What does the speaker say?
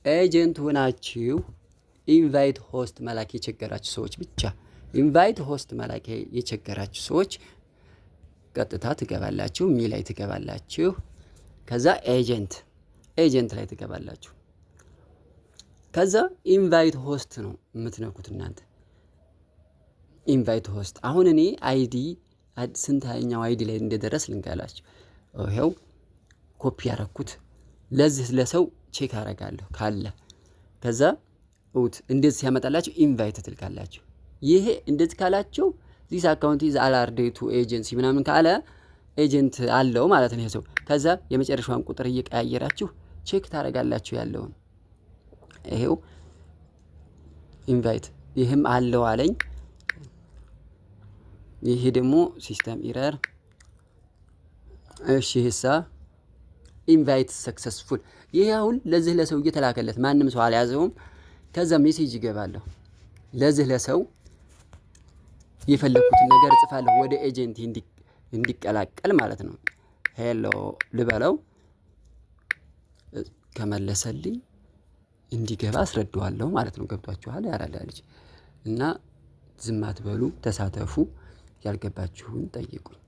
Agent ሆናችሁ invite host መላክ የቸገራችሁ ሰዎች ብቻ፣ invite host መላክ የቸገራችሁ ሰዎች ቀጥታ ትገባላችሁ። Me ላይ ትገባላችሁ። ከዛ agent ላይ ትገባላችሁ። ከዛ invite host ነው የምትነኩት እናንተ፣ invite host። አሁን እኔ ID ስንተኛው ID ላይ እንደደረስ ልንገራችሁ። ይኸው ኮፒ ያረኩት ለዚህ ለሰው check አረጋለሁ ካለ። ከዛ እውት እንደዚህ ሲያመጣላችሁ invite ትልካላችሁ። ይሄ እንደዚህ ካላችሁ "This account is already to agency" ምናምን ካለ agent አለው ማለት ነው ይሄ ሰው። ከዛ የመጨረሻዋን ቁጥር እየቀያየራችሁ check ታደርጋላችሁ ያለውን። ይሄው invite ይህም አለው አለኝ። ይሄ ደግሞ system error። እሺ፣ ይሄሳ invite successful። ይሄ አሁን ለዚህ ለሰው እየተላከለት ማንም ሰው አልያዘውም። ከዛ message ይገባለሁ፣ ለዚህ ለሰው የፈለግኩትን ነገር እጽፋለሁ ወደ agent እንዲቀላቀል ማለት ነው። Hello ልበለው፣ ከመለሰልኝ እንዲገባ አስረዳዋለሁ ማለት ነው። ገብቷችኋል? ያራዳ ልጅ እና ዝም አትበሉ፣ ተሳተፉ። ያልገባችሁን ጠይቁኝ።